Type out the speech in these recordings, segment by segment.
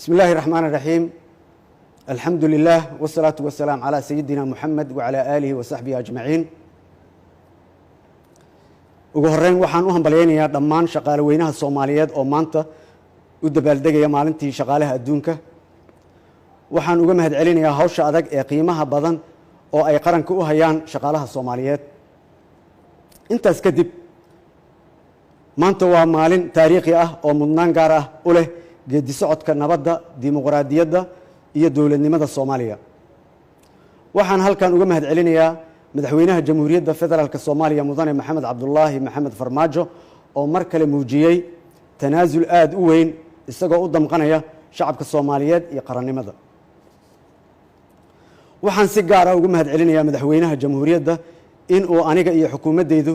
Bismi illaahi raxmaan raxiim. Alxamdu lilah wsalaatu wasalaam calaa sayidina Muxamed wacalaa aalihi wa saxbihi ajmaciin. Ugu horeyn, waxaan u hambalyaynayaa dhammaan shaqaale weynaha Soomaaliyeed oo maanta u dabaaldegaya Maalintii Shaqaalaha Adduunka. Waxaan uga mahad celinayaa hawsha adag ee qiimaha badan oo ay qaranka u hayaan shaqaalaha Soomaaliyeed. Intaas kadib, maanta waa maalin taariikhi ah oo mudnaan gaar ah u leh geedi socodka nabadda, dimuqraadiyadda iyo dowladnimada Soomaaliya. Waxaan halkan uga mahad celinayaa Madaxweynaha Jamhuuriyadda Federaalk Soomaaliya, Mudane Maxamed Cabdulaahi Maxamed Farmaajo, oo mar kale muujiyey tanaasul aada u weyn, isagoo u damqanaya shacabka Soomaaliyeed iyo qarannimada. Waxaan si gaar ah ugu mahad celinayaa Madaxweynaha Jamhuuriyadda in uu aniga iyo xukuumaddeydu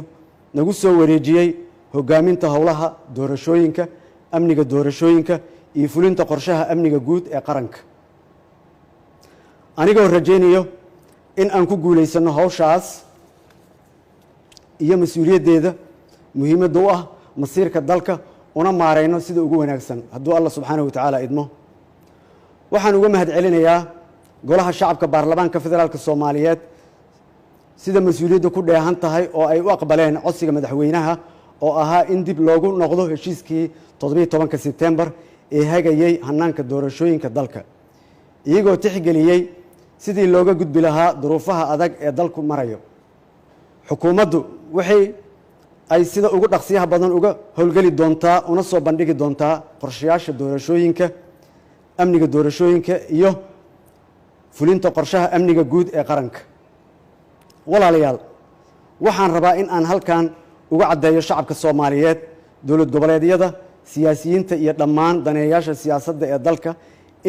nagu soo wareejiyey hogaaminta howlaha doorashooyinka, amniga doorashooyinka iyo fulinta qorshaha amniga guud ee qaranka, anigoo rajaynayo in aan ku guulaysanno hawshaas iyo mas-uuliyaddeeda muhiimadda u ah masiirka dalka, una maarayno sida ugu wanaagsan, hadduu Allah subxaanahu wa tacaala idmo. Waxaan uga mahad celinayaa Golaha Shacabka Baarlamaanka Federaalk Soomaaliyeed sida mas-uuliyadda ku dheehan tahay oo ay u aqbaleen codsiga madaxweynaha oo ahaa in dib loogu noqdo heshiiskii 17-ka Sebtembar ee hagayey hanaanka doorashooyinka dalka, iyagoo tixgeliyey sidii looga gudbi lahaa duruufaha adag ee dalku marayo. Xukuumaddu waxay ay sida ugu dhaqsiyaha badan uga howlgeli doontaa una soo bandhigi doontaa qorshayaasha doorashooyinka, amniga doorashooyinka iyo fulinta qorshaha amniga guud ee qaranka. Walaalayaal, waxaan rabaa in aan halkan uga caddeeyo shacabka Soomaaliyeed, dowlad goboleedyada, siyaasiyiinta iyo dhammaan daneeyayaasha siyaasadda ee dalka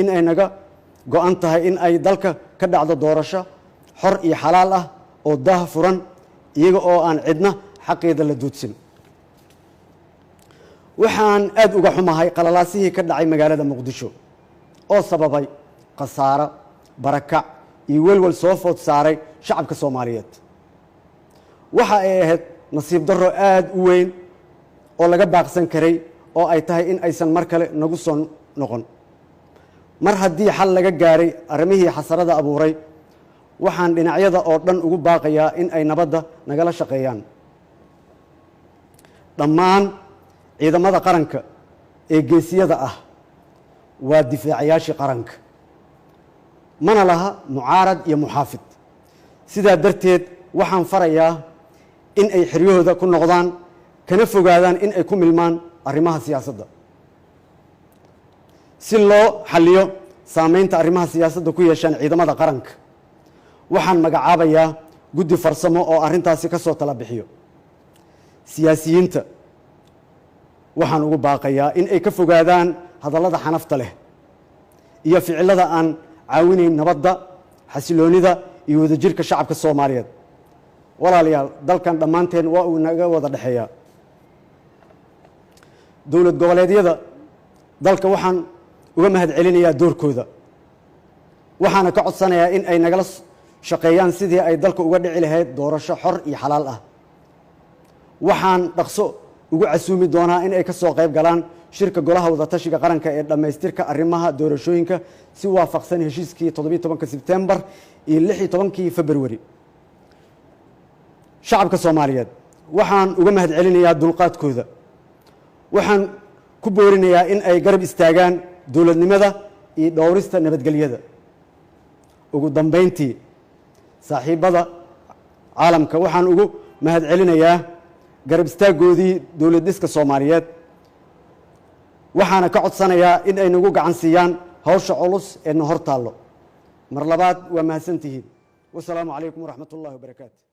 in ay naga go-an tahay in ay dalka ka dhacdo doorasho xor iyo xalaal ah oo daah furan, iyaga oo aan cidna xaqeeda la duudsin. Waxaan aada uga xumahay qalalaasihii ka dhacay magaalada Muqdisho oo sababay khasaaro, barakac iyo welwel soo food saaray shacabka Soomaaliyeed. Waxa ay ahayd nasiib darro aada u weyn oo laga baaqsan karay oo ay tahay in aysan mar kale nagu soo noqon. Mar haddii xal laga gaaray arrimihii xasarada abuuray, waxaan dhinacyada oo dhan ugu baaqayaa in ay nabadda nagala shaqeeyaan. Dhammaan ciidamada qaranka ee geesiyada ah waa difaacayaashii qaranka, mana laha mucaarad iyo muxaafid. Sidaa darteed, waxaan farayaa in ay xeryahooda ku noqdaan kana fogaadaan in ay ku milmaan arrimaha siyaasadda, si loo xalliyo saameynta arrimaha siyaasadda ku yeeshaan ciidamada qaranka. Waxaan magacaabayaa guddi farsamo oo arrintaasi ka soo tala bixiyo. Siyaasiyiinta waxaan ugu baaqayaa in ay ka fogaadaan hadallada xanafta leh iyo ficilada aan caawinayn nabadda, xasiloonida iyo wadajirka shacabka Soomaaliyeed. Walaalayaal, dalkan dhammaanteen waa uu naga wada dhexeeyaa. Dowlad goboleedyada dalka waxaan uga mahad celinayaa doorkooda, waxaana ka codsanayaa in ay nagala shaqeeyaan sidii ay dalka uga dhici lahayd doorasho xor iyo xalaal ah. Waxaan dhaqso ugu casuumi doonaa in ay ka soo qayb galaan shirka Golaha Wadatashiga Qaranka ee dhammaystirka arrimaha doorashooyinka, si waafaqsan heshiiskii 17-ka Sebtembar iyo 16-kii Februari. Shacabka Soomaaliyeed waxaan uga mahad celinayaa dulqaadkooda. Waxaan ku boorinayaa in ay garab istaagaan dowladnimada iyo dhowrista nabadgelyada. Ugu dambayntii, saaxiibbada caalamka waxaan ugu mahad celinayaa garab istaaggoodii dowlad dhiska Soomaaliyeed, waxaana ka codsanayaa in ay nagu gacan siiyaan hawsha culus ee na hor taallo. Mar labaad waa mahadsantihiin. Wasalaamu calaykum waraxmat ullahi wabarakaatu.